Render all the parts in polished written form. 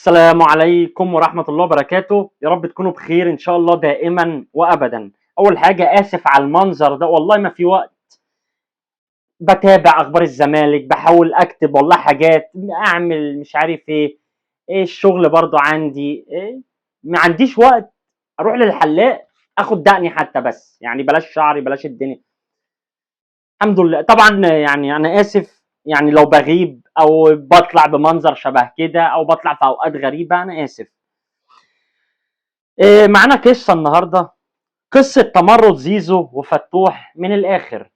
السلام عليكم ورحمة الله وبركاته. يا رب تكونوا بخير إن شاء الله دائما وأبدا. أول حاجة آسف على المنظر ده، والله ما في وقت. بتابع أخبار الزمالك، بحاول أكتب والله حاجات، أعمل مش عارف إيه، الشغل برضو عندي إيه، ما عنديش وقت أروح للحلاق أخد دقني حتى، بس يعني بلاش شعري بلاش الدنيا. الحمد لله. طبعا يعني أنا آسف يعني لو بغيب او بطلع بمنظر شبه كده او بطلع في اوقات غريبة، انا اسف. معانا قصة النهارده، قصة تمرد زيزو وفتوح من الاخر.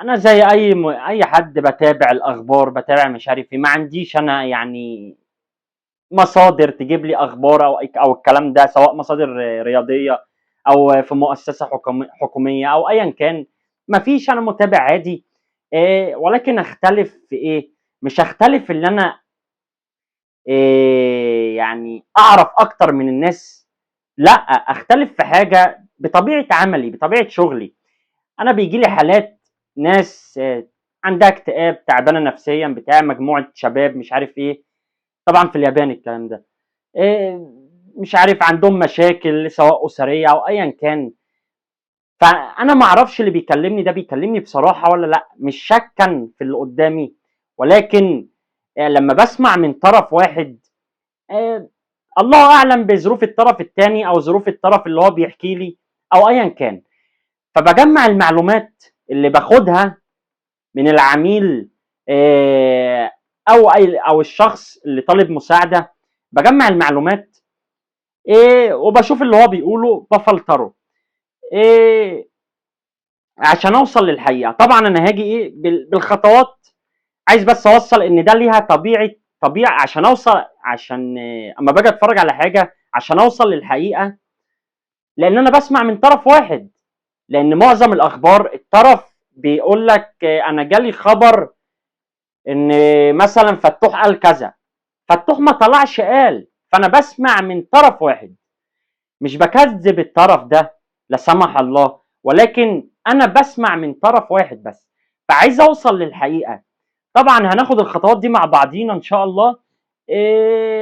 انا زي اي حد بتابع الاخبار، بتابع مش عارف ايه، ما عنديش انا يعني مصادر تجيب لي اخبار او الكلام ده، سواء مصادر رياضية او في مؤسسة حكومية او ايا كان، ما فيش. انا متابع عادي. ولكن اختلف في ايه؟ مش اختلف ان انا يعني اعرف اكتر من الناس، لا، اختلف في حاجة بطبيعة عملي، بطبيعة شغلي. انا بيجي لي حالات ناس عندها اكتئاب، تعبانة نفسيا، بتاع مجموعة شباب مش عارف ايه، طبعا في اليابان الكلام ده، مش عارف عندهم مشاكل سواء اسرية او ايا كان. فانا ما اعرفش اللي بيكلمني ده بيكلمني بصراحة ولا لا، مش شكا في اللي قدامي، ولكن لما بسمع من طرف واحد، الله اعلم بظروف الطرف الثاني او ظروف الطرف اللي هو بيحكي لي او ايا كان. فبجمع المعلومات اللي باخدها من العميل، او الشخص اللي طالب مساعدة، بجمع المعلومات وبشوف اللي هو بيقوله، بفلتره عشان اوصل للحقيقة. طبعا انا هاجي بالخطوات، عايز بس اوصل ان ده ليها طبيعة عشان اوصل، عشان اما باجي اتفرج على حاجة عشان اوصل للحقيقة، لان انا بسمع من طرف واحد. لان معظم الاخبار الطرف بيقول لك انا جالي خبر ان مثلا فتوح قال كذا، فتوح ما طلعش قال، فانا بسمع من طرف واحد. مش بكذب الطرف ده لا سمح الله، ولكن انا بسمع من طرف واحد بس، فعايز اوصل للحقيقة. طبعا هناخد الخطوات دي مع بعضينا ان شاء الله،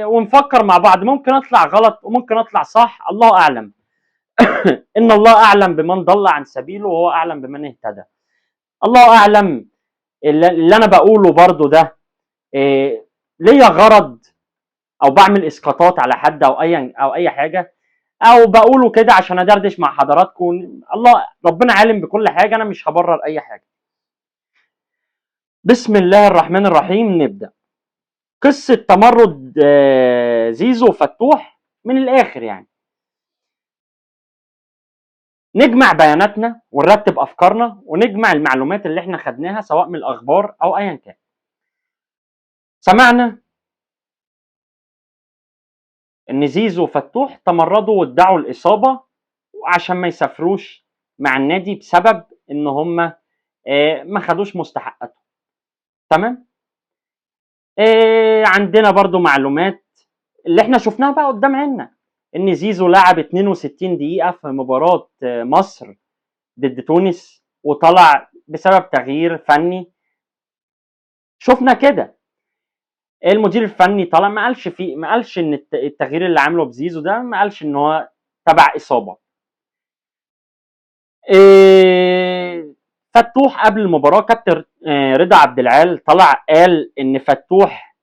ونفكر مع بعض. ممكن اطلع غلط وممكن اطلع صح، الله اعلم. ان الله اعلم بمن ضل عن سبيله وهو اعلم بمن اهتدى. الله اعلم اللي انا بقوله برضو ده ليا غرض، او بعمل اسقاطات على حد او اي او اي حاجة، او بقوله كده عشان ادردش مع حضراتكم. الله ربنا عالم بكل حاجة، انا مش هبرر اي حاجة. بسم الله الرحمن الرحيم. نبدا قصة تمرد زيزو وفتوح من الاخر. يعني نجمع بياناتنا ونرتب افكارنا ونجمع المعلومات اللي احنا خدناها سواء من الاخبار او ايا كان. سمعنا ان زيزو وفتوح تمردوا وادعوا الاصابة عشان ما يسافروش مع النادي بسبب ان هم ما خدوش مستحقاتهم. تمام. عندنا برضو معلومات اللي احنا شفناها بقى قدام عيننا، ان زيزو لعب 62 دقيقة في مباراة مصر ضد تونس وطلع بسبب تغيير فني. شفنا كده المدير الفني طلع ما قالش فيه، ما قالش ان التغيير اللي عامله بزيزو ده، ما قالش ان هو تبع اصابه. فتوح قبل المباراة كابتن رضا عبد العال طلع قال ان فتوح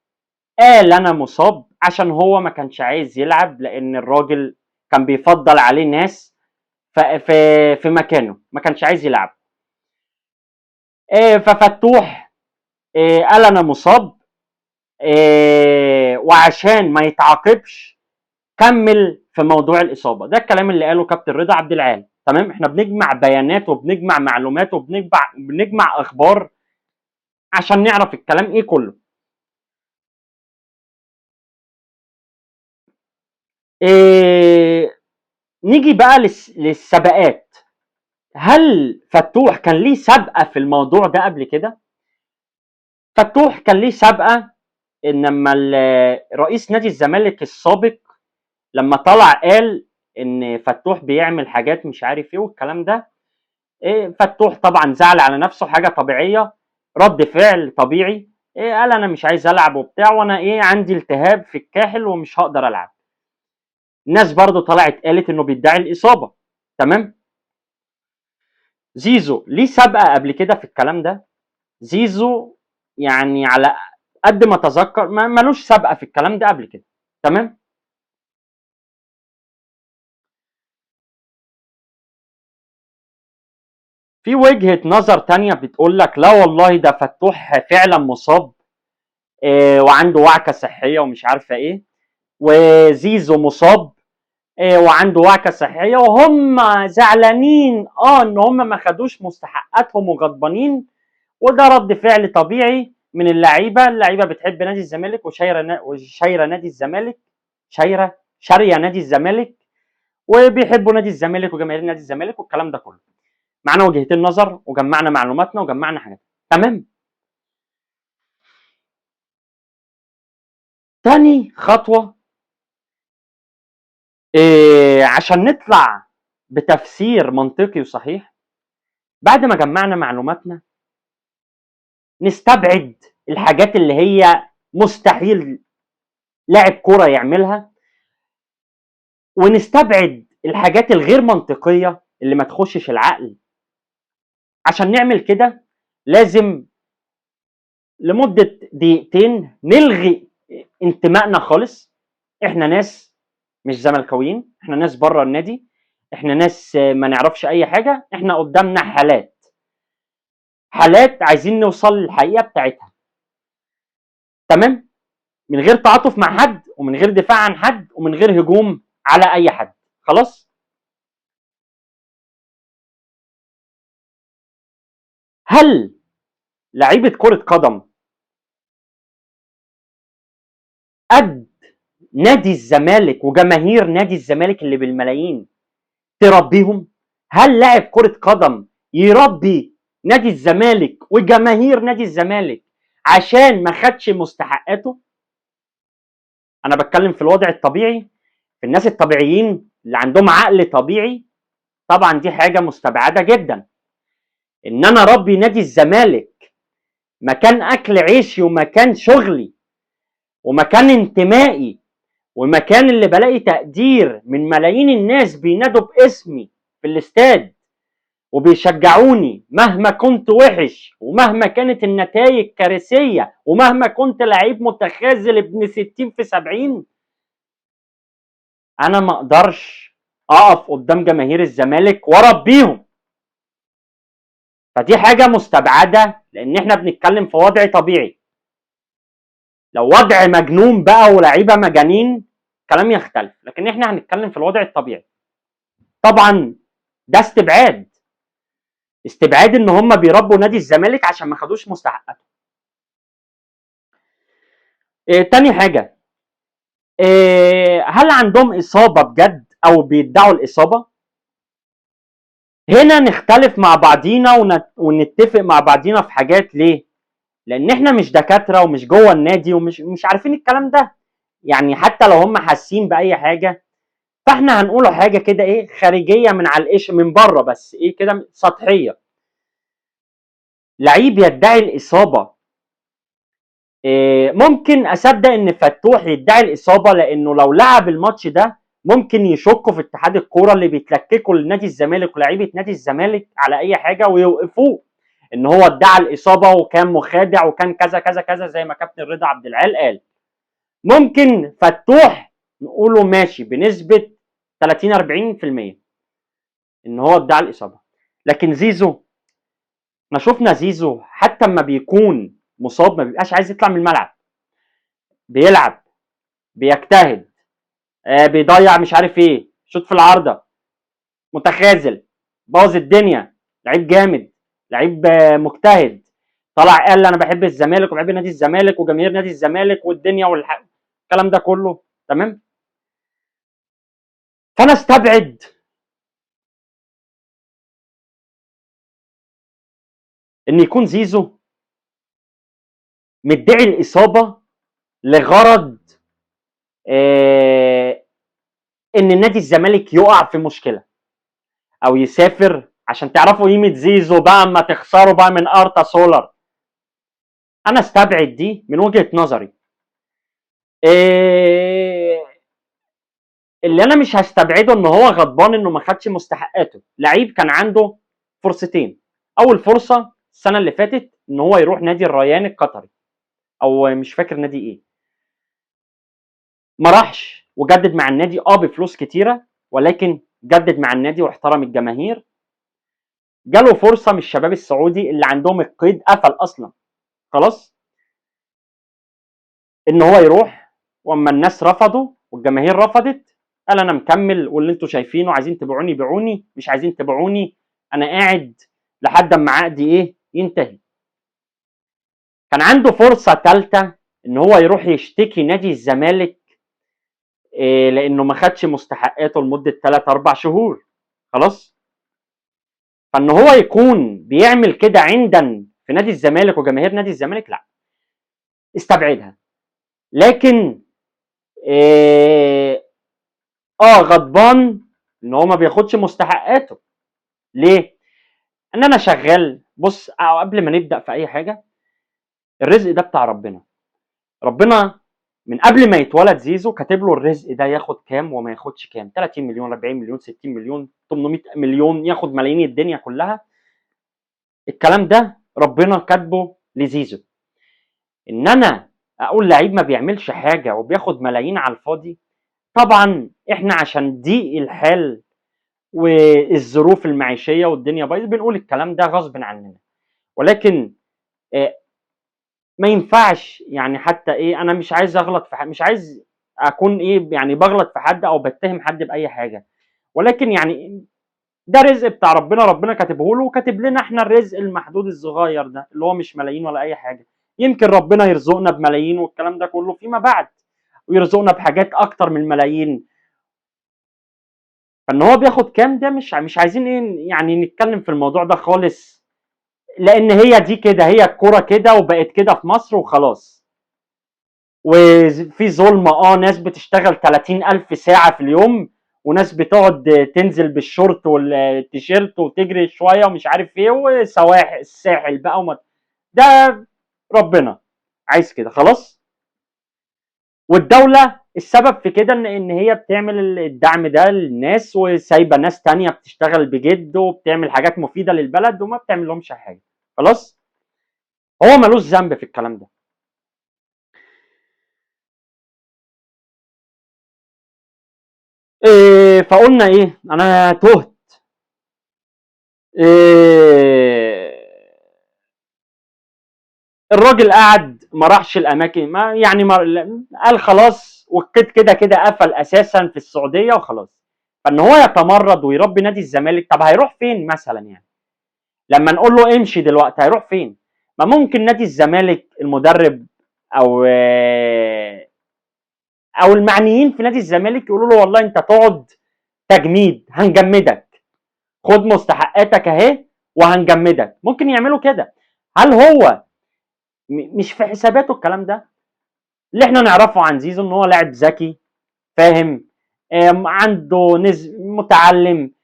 قال انا مصاب عشان هو ما كانش عايز يلعب، لان الراجل كان بيفضل عليه ناس في مكانه، ما كانش عايز يلعب. ففتوح قال انا مصاب، وعشان ما يتعاقبش كمل في موضوع الاصابة. ده الكلام اللي قاله كابتن رضا عبد العال. تمام. احنا بنجمع بيانات وبنجمع معلومات وبنجمع اخبار عشان نعرف الكلام ايه كله. نيجي بقى للسباقات. هل فتوح كان ليه سابقه في الموضوع ده قبل كده؟ فتوح كان ليه سابقه ان لما رئيس نادي الزمالك السابق لما طلع قال ان فتوح بيعمل حاجات مش عارف ايه والكلام ده، فتوح طبعا زعل على نفسه، حاجة طبيعية، رد فعل طبيعي. إيه قال انا مش عايز العب وبتاع، وانا ايه عندي التهاب في الكاحل ومش هقدر العب. الناس برضو طلعت قالت انه بيدعي الاصابة. تمام. زيزو ليه سابقه قبل كده في الكلام ده؟ زيزو يعني على قد ما اتذكر ما ملوش سابقه في الكلام ده قبل كده. تمام. في وجهة نظر تانية بتقول لك لا والله ده فتوح فعلا مصاب، وعنده وعكة صحية ومش عارفة ايه، وزيزو مصاب، وعنده وعكة صحية، وهم زعلانين ان هم ما خدوش مستحقاتهم وغضبانين، وده رد فعل طبيعي من اللعيبة. اللعيبة بتحب نادي الزمالك وشايرة نادي الزمالك، شارية نادي الزمالك، وبيحبوا نادي الزمالك وجماهير نادي الزمالك والكلام ده كله. معانا وجهتين نظر وجمعنا معلوماتنا وجمعنا حاجات. تمام. تاني خطوة عشان نطلع بتفسير منطقي وصحيح، بعد ما جمعنا معلوماتنا نستبعد الحاجات اللي هي مستحيل لاعب كورة يعملها، ونستبعد الحاجات الغير منطقية اللي ما تخشش العقل. عشان نعمل كده لازم لمدة دقيقتين نلغي انتمائنا خالص. احنا ناس مش زملكاويين، احنا ناس بره النادي، احنا ناس ما نعرفش اي حاجة، احنا قدامنا حالات عايزين نوصل للحقيقة بتاعتها. تمام؟ من غير تعاطف مع حد، ومن غير دفاع عن حد، ومن غير هجوم على اي حد. خلاص؟ هل لعيبة كرة قدم قد نادي الزمالك وجماهير نادي الزمالك اللي بالملايين تربيهم؟ هل لاعب كرة قدم يربي نادي الزمالك وجماهير نادي الزمالك عشان ما خدش مستحقاته؟ انا بتكلم في الوضع الطبيعي، في الناس الطبيعيين اللي عندهم عقل طبيعي. طبعا دي حاجة مستبعدة جدا، ان انا ربي نادي الزمالك مكان اكل عيشي ومكان شغلي ومكان انتمائي ومكان اللي بلاقي تقدير من ملايين الناس بينادوا باسمي في الاستاد وبيشجعوني مهما كنت وحش ومهما كانت النتائج كارثية ومهما كنت لعيب متخاذل ابن 60 في 70، انا ما اقدرش اقف قدام جماهير الزمالك واربيهم. فدي حاجة مستبعدة، لان احنا بنتكلم في وضع طبيعي. لو وضع مجنون بقى ولاعيبة مجانين كلام يختلف، لكن احنا هنتكلم في الوضع الطبيعي. طبعا ده استبعاد، استبعاد ان هم بيربوا نادي الزمالك عشان ما خدوش مستحقاتهم. تاني حاجة، هل عندهم إصابة بجد أو بيدعوا الإصابة؟ هنا نختلف مع بعضينا ونتفق مع بعضينا في حاجات. ليه؟ لأن احنا مش دكاترة ومش جوه النادي ومش مش عارفين الكلام ده. يعني حتى لو هم حاسين بأي حاجة فاحنا هنقوله حاجة كده ايه خارجية من على القش من بره بس، ايه كده سطحية. لعيب يدعي الإصابة، إيه ممكن أصدق إن فتوح يدعي الإصابة، لأنه لو لعب الماتش ده ممكن يشكوا في اتحاد الكورة اللي بيتلككوا لنادي الزمالك ولاعيبة نادي الزمالك على أي حاجة ويوقفوه إن هو ادعى الإصابة وكان مخادع وكان كذا كذا كذا زي ما كابتن رضا عبد العال قال. ممكن فتوح نقوله ماشي بنسبة 30-40% إن هو ادعى الإصابة، لكن زيزو احنا شفنا زيزو حتى اما بيكون مصاب ما بيبقاش عايز يطلع من الملعب، بيلعب، بيجتهد، بيضيع مش عارف ايه، شوط في العارضة، متخاذل، بوظ الدنيا، لعيب جامد، لعيب مجتهد، طلع قال انا بحب الزمالك وبحب نادي الزمالك وجماهير نادي الزمالك والدنيا والكلام ده كله. تمام. فانا استبعد ان يكون زيزو مدعي الاصابة لغرض ان نادي الزمالك يقع في مشكلة او يسافر، عشان تعرفوا قيمة زيزو بقى اما تخسروا بقى من ارتا سولار. انا استبعد دي من وجهه نظري. اللي انا مش هستبعده ان هو غضبان انه ما خدش مستحقاته. لعيب كان عنده فرصتين، اول فرصة السنة اللي فاتت ان هو يروح نادي الريان القطري او مش فاكر نادي ايه، ما راحش وجدد مع النادي بفلوس كتيرة، ولكن جدد مع النادي واحترم الجماهير. جاله فرصة من الشباب السعودي اللي عندهم القيد قفل اصلا خلاص ان هو يروح، واما الناس رفضوا والجماهير رفضت قال انا مكمل، واللي انتوا شايفينه عايزين تبيعوني بيعوني، مش عايزين تبيعوني انا قاعد لحد اما عقدي ايه ينتهي. كان عنده فرصة ثالثة ان هو يروح يشتكي نادي الزمالك لانه ما خدش مستحقاته لمدة 3-4 شهور خلاص. فان هو يكون بيعمل كده عندا في نادي الزمالك وجماهير نادي الزمالك، لا استبعدها. لكن غضبان ان هو ما بياخدش مستحقاته. ليه؟ ان انا شغال. بص، قبل ما نبدا في اي حاجة، الرزق ده بتاع ربنا. ربنا من قبل ما يتولد زيزو كاتب له الرزق ده، ياخد كام وما ياخدش كام، 30 مليون، 40 مليون، 60 مليون، 800 مليون، ياخد ملايين الدنيا كلها. الكلام ده ربنا كاتبه لزيزو. ان انا اقول لعيب ما بيعملش حاجة وبياخد ملايين على الفاضي، طبعا احنا عشان ضيق الحال والظروف المعيشية والدنيا بايظة بنقول الكلام ده غصب عننا، ولكن ما ينفعش يعني حتى ايه، انا مش عايز اغلط في حد، مش عايز اكون ايه يعني بغلط في حد او بتهم حد باي حاجة، ولكن يعني ده رزق بتاع ربنا، ربنا كاتبه له وكاتب لنا احنا الرزق المحدود الصغير ده اللي هو مش ملايين ولا اي حاجة. يمكن ربنا يرزقنا بملايين والكلام ده كله فيما بعد، ويرزقنا بحاجات اكتر من ملايين. فان هو بياخد كام ده مش عايزين ايه يعني نتكلم في الموضوع ده خالص، لان هي دي كده، هي الكورة كده وبقت كده في مصر وخلاص. وفي ظلم، ناس بتشتغل 30,000 ساعة في اليوم، وناس بتقعد تنزل بالشورت والتيشيرت وتجري شوية ومش عارف ايه، وسواحل الساحل بقى وما ده ربنا عايز كده خلاص. والدولة السبب في كده ان هي بتعمل الدعم ده للناس وسايبه ناس تانية بتشتغل بجد وبتعمل حاجات مفيدة للبلد وما بتعمل لهمش حاجة خلاص. هو ملوش ذنب في الكلام ده. إيه فقلنا ايه، انا تهت. إيه الراجل قعد ما راحش الاماكن، ما يعني ما قال خلاص، والكيد كده كده قفل اساسا في السعودية وخلاص. فان هو يتمرد ويربي نادي الزمالك، طب هيروح فين مثلا؟ يعني لما نقول له امشي دلوقتي هيروح فين؟ ما ممكن نادي الزمالك المدرب او المعنيين في نادي الزمالك يقولوا له والله انت تقعد تجميد، هنجمدك، خد مستحقاتك اهي وهنجمدك. ممكن يعملوا كده. هل هو مش في حساباته الكلام ده؟ اللي احنا نعرفه عن زيزو ان هو لاعب ذكي، فاهم، عنده متعلم،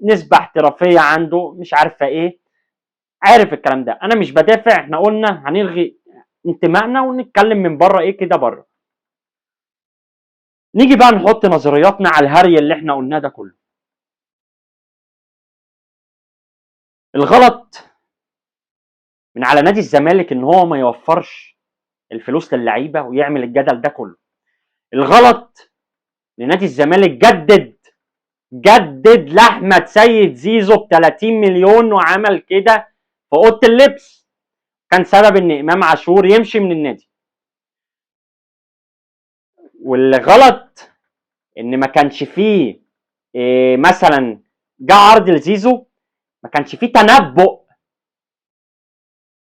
نسبة احترافية عنده، مش عارفة ايه، عارف الكلام ده. انا مش بدافع، احنا قلنا هنلغي انتمائنا ونتكلم من بره ايه كده بره. نيجي بقى نحط نظرياتنا على الهري اللي احنا قلناه ده كله. الغلط من على نادي الزمالك ان هو ما يوفرش الفلوس للعيبة ويعمل الجدل ده كله. الغلط لنادي الزمالك جدد لاحمد سيد زيزو ب 30 مليون وعمل كده في اوضة اللبس، كان سبب ان امام عاشور يمشي من النادي. واللي غلط ان ما كانش فيه مثلا جه عرض لزيزو، ما كانش فيه تنبؤ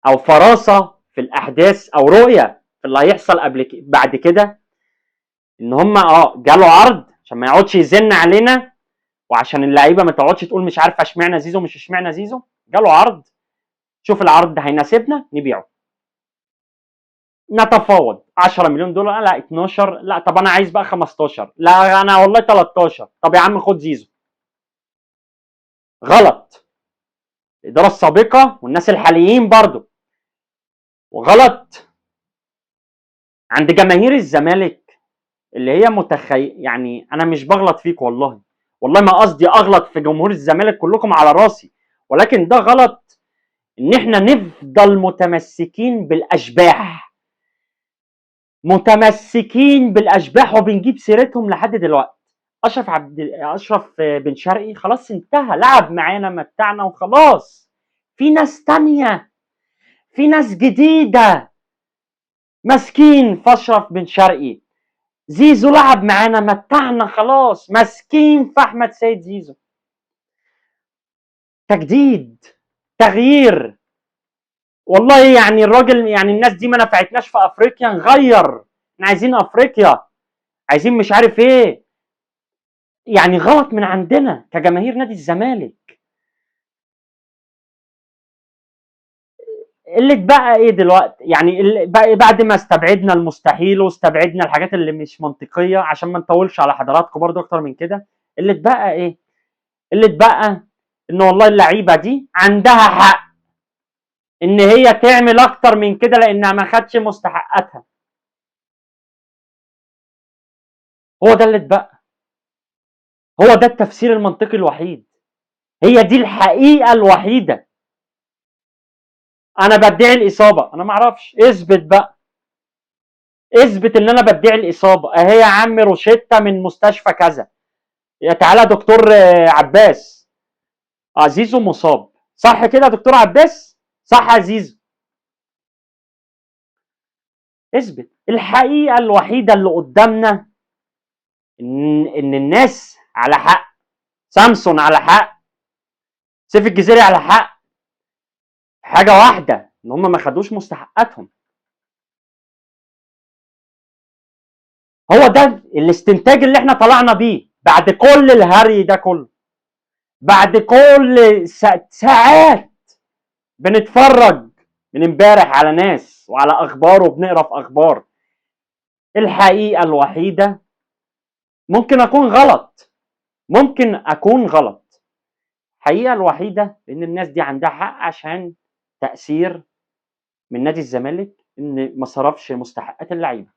او فراسه في الاحداث او رؤية في اللي هيحصل قبل بعد كده، ان هم جاله عرض عشان ما يقعدش يزن علينا وعشان اللعيبة ما تقعدش تقول مش عارفه اشمعنى زيزو مش اشمعنى زيزو. جاله عرض، شوف العرض ده هيناسبنا نبيعه، نتفاوض 10 مليون دولار، لا 12، لا طب انا عايز بقى 15، لا انا والله 13، طب يا عم خد زيزو. غلط الادارة السابقة والناس الحاليين برضو. وغلط عند جماهير الزمالك اللي هي يعني انا مش بغلط فيك والله، والله ما قصدي اغلط في جمهور الزمالك، كلكم على راسي، ولكن ده غلط ان احنا نفضل متمسكين بالاشباح، متمسكين بالاشباح وبنجيب سيرتهم لحد دلوقتي. اشرف بن شرقي خلاص انتهى، لعب معانا متعنا وخلاص. في ناس تانية، في ناس جديدة ماسكين في اشرف بن شرقي. زيزو لعب معانا متعنا خلاص، ماسكين في احمد سيد زيزو. تجديد، تغيير. والله يعني الراجل، يعني الناس دي ما نفعتناش في افريقيا، نغير، احنا عايزين افريقيا، عايزين مش عارف ايه. يعني غلط من عندنا كجماهير نادي الزمالك. اللي اتبقى ايه دلوقتي؟ يعني اللي بقى بعد ما استبعدنا المستحيل واستبعدنا الحاجات اللي مش منطقية، عشان ما نطولش على حضراتكم برضو اكتر من كده، اللي اتبقى ايه؟ اللي اتبقى ان والله اللعيبة دي عندها حق ان هي تعمل اكتر من كده لانها ما خدش مستحقاتها. هو ده اللي اتبقى، هو ده التفسير المنطقي الوحيد، هي دي الحقيقة الوحيدة. انا بدعي الاصابة، انا ما اعرفش، اثبت بقى، اثبت ان انا بدعي الاصابة. اهي يا عم روشيتا من مستشفى كذا، يا تعالى دكتور عباس، زيزو مصاب، صح كده يا دكتور عباس؟ صح يا زيزو. اثبت. الحقيقة الوحيدة اللي قدامنا ان الناس على حق، سامسون على حق، سيف الجزيري على حق، حاجة واحدة ان هم ما خدوش مستحقاتهم. هو ده الاستنتاج اللي احنا طلعنا بيه بعد كل الهري ده كله، بعد كل ساعات بنتفرج من امبارح على ناس وعلى اخبار وبنقرا في اخبار. الحقيقة الوحيدة، ممكن اكون غلط، ممكن اكون غلط، الحقيقة الوحيدة ان الناس دي عندها حق عشان تأثير من نادي الزمالك ان ما صرفش مستحقات اللعيبة.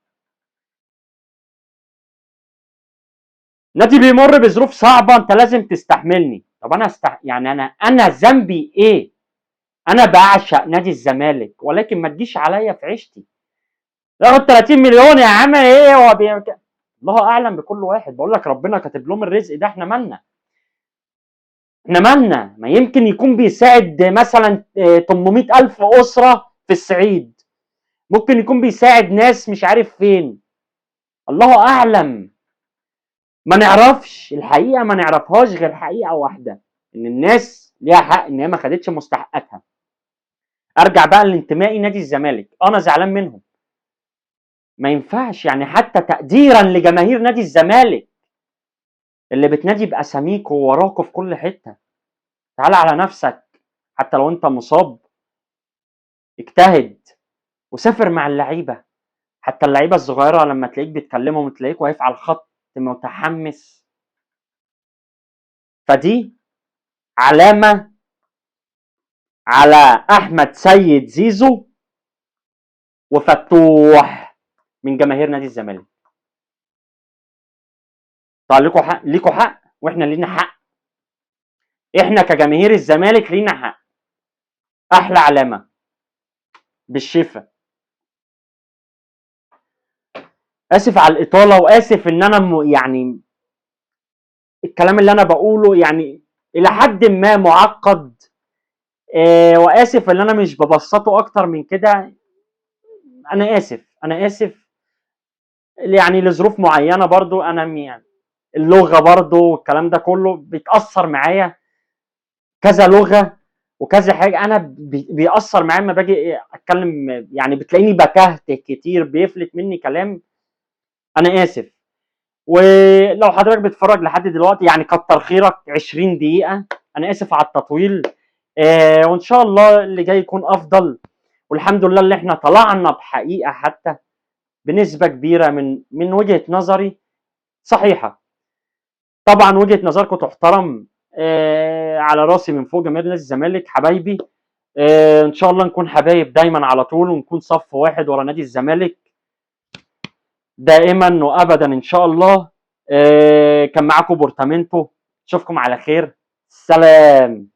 نادي بيمر بظروف صعبة، انت لازم تستحملني. طب انا يعني انا ذنبي ايه؟ انا بعشق نادي الزمالك، ولكن ما تجيش عليا في عيشتي. ياخد 30 مليون يا عم، ايه هو بيعمل كده؟ الله اعلم بكل واحد. بقول لك ربنا كاتب لهم الرزق ده، احنا مالنا؟ احنا مالنا؟ ما يمكن يكون بيساعد مثلا 800,000 اسره في الصعيد، ممكن يكون بيساعد ناس مش عارف فين، الله اعلم، ما نعرفش الحقيقة، ما نعرفهاش غير حقيقة واحدة، ان الناس ليها حق ان هي ما خدتش مستحقاتها. ارجع بقى لانتمائي نادي الزمالك، انا زعلان منهم، ما ينفعش يعني حتى تقديرا لجماهير نادي الزمالك اللي بتنادي باساميكوا ووراكوا في كل حتة. تعال على نفسك حتى لو انت مصاب، اجتهد وسافر مع اللعيبة، حتى اللعيبة الصغيرة لما تلاقيك بتكلمهم تلاقيك واقف على الخط متحمس. فدي علامة على احمد سيد زيزو وفتوح من جماهير نادي الزمالك. طيب ليكوا حق، ليكوا حق، واحنا لينا حق، احنا كجماهير الزمالك لينا حق. احلى علامة بالشفا. اسف على الاطالة، واسف ان انا يعني الكلام اللي انا بقوله يعني الى حد ما معقد، واسف ان انا مش ببسطه اكتر من كده. انا اسف، انا اسف يعني لظروف معينة برضو، انا يعني اللغة برضو والكلام ده كله بيتاثر معايا، كذا لغة وكذا حاجة، انا بيأثر معايا لما باجي اتكلم، يعني بتلاقيني بتهته كتير، بيفلت مني كلام. انا اسف. ولو حضرتك بتتفرج لحد دلوقتي يعني كتر خيرك، 20 دقيقة، انا اسف على التطويل، وان شاء الله اللي جاي يكون افضل. والحمد لله اللي احنا طلعنا بحقيقة حتى بنسبة كبيرة من وجهه نظري صحيحه. طبعا وجهه نظركم تحترم، على راسي من فوق جماهير نادي الزمالك حبايبي. ان شاء الله نكون حبايب دايما على طول، ونكون صف واحد ورا نادي الزمالك دائما وابدا ان شاء الله. كان معاكم بورتامينتو، اشوفكم على خير، سلام.